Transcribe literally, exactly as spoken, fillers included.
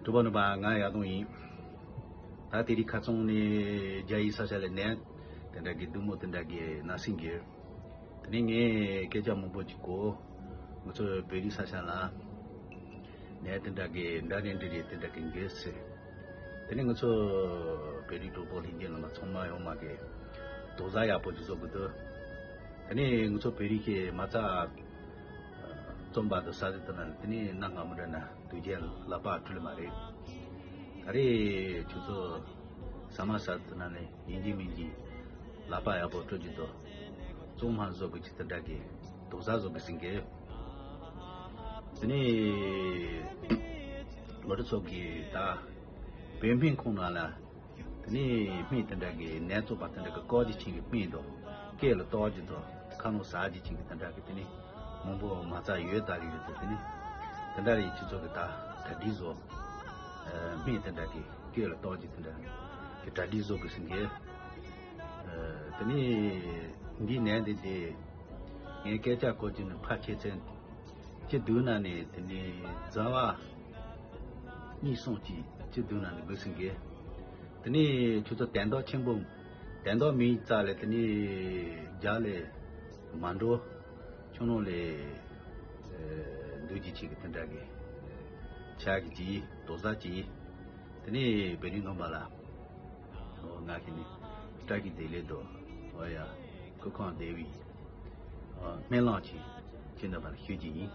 གྲོགས་པོ་རྣམ་པ་ང་ཡག་སྟོང་ཡིན། ད་དེ་རིང་ཁ་སང་ནས་རྒྱ་ཡིག་ས་ཆ་ལ་ནས་དེ་འདྲ་གི་སྡུག་མོ་དེ་འདྲ་གི་ན་སེང་གི། དེ་ནས་ངས་སྐད་ཆ་མང་པོ་ཅིག་གོ། ང་ཚོ་བོད་རིགས་ས་ཆ་ལ་ནས་དེ་འདྲ་གི་འདྲ་རེད་འདྲ་རེད་དེ་འདྲ་གི་འགོས་ཟེར། དེ་ནས་ང་ཚོ་བོད་རིགས་གྲོགས་པོ་ལྷན་རྒྱས་རྣམ་པ་ཚང་མ་ཡོང་མ་གི་དོགས་ཟ་ཡག་པོ་ཅིག་བཟོ་གི་འདུག་དེ་ནས་ང་ཚོ་བོད་རིགས་ཀྱི་མ་རྩ་རྩོམ་པ་དང་ས་དེ་དེ་ན་དེ་ནས་གནའ་སྔ་མོ་འདྲ་ན་དུས་རྒྱལ་ལག་པ་འཁྲུལ་མ་རེད། ད་རེས་ཁྱོད་ཚོ་ས་མ་ས་དེ་ན་ནས་ཡིན་གྱི་མིན་གྱི་ལག་པ་ཡག་པོ་འཁྲུལ་གྱི་འདུག་རྩོམ་མ་བཟོ་གི་ཅི་ལྟར་འདྲ་གི་དོགས་ཟ་བཟོ་གི་ཟིན་གི། དེ་ནས་ལོ་རེ་ཚོ་གི་ད་བོད་སྨན་ཁང་ནང་ལ། དེ་ནས་སྨན་དེ་འདྲ་གི་ནད་གཙོ་བ་དེ་འདྲ་གི་བཀག་རྒྱུ་ཆེན་གི་སྨན་དང་སྐེ་ལ་གཏོགས་རྒྱུ་དང་ཁ་ལོ་ཟ་རྒྱུ་ཆེན་གི་དེ་འདྲ་གི་དེ་ནས་མང་པོ་མ་རྩ་ཡོད་ད་གི་ཡོད་དེ་དེ་ནས་དེ་འདྲ་ཡི་ཁྱེད་ཚོ་གི་ད་གྲ་སྒྲིག་བཟོ། སྨན་དེ་འདྲ་གི་སྐེ་ལ་གཏོགས་རྒྱུ་དེ་འདྲ་གི་གྲ་སྒྲིག་བཟོ་དགོས་ཟིན་གི། དེ་ནས་འདི་ནས་འདི་དེ་ངས་སྐད་ཆ་གོ་རྒྱུ་ནི་ཕལ་ཆེར་ཚན། སྤྱི་བསྡུས་ན་ནི་དེ་ནི་རྫ་བ་གཉིས་གསུམ་གྱིས་སྤྱི་བསྡུས་ན་ནི་འགོས་ཟིན་གི། དེ་ནི་ཁྱོད་ཚོ་དན་ཐོག་ཆེན་པོ་དན་ཐོག་མིའི་རྩ་ལས་དེ་ནི་རྒྱ་ལས་མ་འགྲོ་ཁྱོད་ནང་ལས་འདུག་ཅི་ཆེ་གི་དེ་འདྲ་གི་ཆ་གི་ཅི་དོ་ཟ་ཅི་དེ་ནི་བེ་རི་ནོ་མ་ལ་ང་གི་ནི་སྐྲ་གི་དེ་ལས་དོ་ཨོ་ཡ་ཁུ་ཁང་དེ་བི་སྨན་ལང་ཅི་ཅི་འདྲ་བར་ཤོད་ཀྱི་ཡིན།